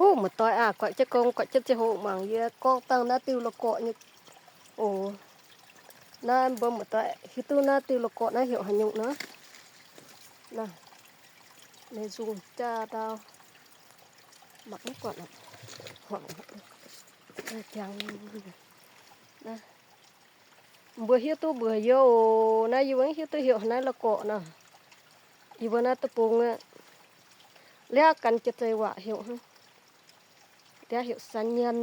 Duqv muoz-doic aac, guaix jienv gong, guaix jienv ziangh hoc mangc yie gorngv dangh naaiv diuh la'gorqv nyei oc. Naaiv mbuo muoz-doic hiuv duqv naaiv diuh la'gorqv naaiv heuc haaix nyungc nor? Naaiv, ninh nzung jaa ndau. Mangc mv buatc aqv. Mbuo hiuv duqv mbuox yie oc. Naaiv yie mbuo mv hiuv duqv heuc naaiv la'gorqv nor. Yie mbuo naaiv deic-bung aqv, liav gan jiex zeiv waac heuc hnangv. Liav heuc san nyan,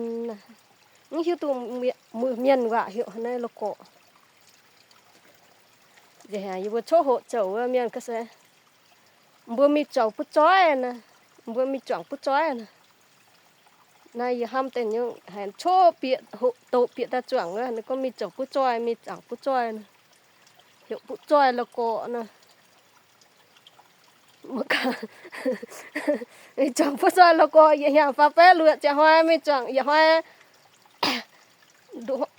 mv hiuv duqv mienh waac heuc naaiv la'gorqv. Nziex haic yie mbuo coqv hoqc zouc wuov mienh ga'sie, mbuo mingh zuangx butv zoih naaiv, mbuo mingh zuangx butv zoih naaiv. Naaiv yie hnamv deix nyungc haiz coqv bieqc hoqc doqc bieqc daaih zuangx wuov, ninh gorngv mingh zuangx butv zoih, mingh zuangx butv zoih naaiv, heuc butv zoih la'gorqv naaiv. Mingh zuangx butv zoih la'gorqv, yietc hnyangx faam baeqv luoqc ziepc hnoi mingh zuangx, yietc hnoi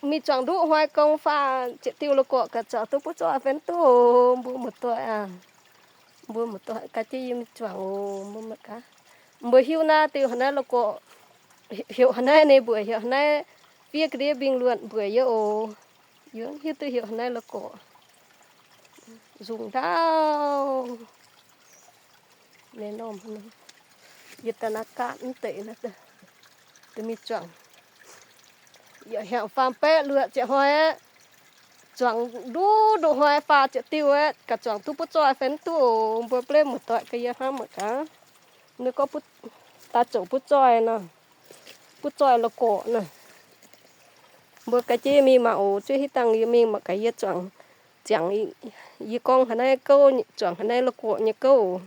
mingh zuangx nduqv hnoi gong faah ziepc diuh la'gorqv gaax, zuangx duqv butv zoih fai mv duqv oc. Mbuo muoz-doic aac, mbuo muoz-doic gaax jienv yie mingh zuangx oc. Mbuo mangc gaax, mbuo hiuv naaiv diuh haaix naaiv la'gorqv, heuc haaix naaiv nyei mbuoqc, heuc haaix naaiv, fiev ga'ndiev mbing luonh mbuoqc yie oc. Yie mv hiuv duqv heuc haaix naaiv la'gorqv. Nzung ndaauv. Yie daaih naaiv gaatv mv deix naaiv, mingh zuangx yietc hnyangx faam baeqv luoqc ziepc hnoi aqv, zuangx nduqv nduqc hnoi faah ziepc diuh aqv, gaax zuangx duqv butv zoih fai mv duqv oc. Mbuo mv leiz muoz-doic gaax yie hnamv mangc gaax, ninh gorngv daaih zoux butv zoih nor, butv zoih la'gorqv nor. Mbuo gaax jienv mingh mangc oc. Zuov hiuv dangh yie mingh mangc gaax yie zuangx, ziangx yie gorngv haaix naaiv gouv, zuangx haaix naaiv la'gorqv nyei gouv oc.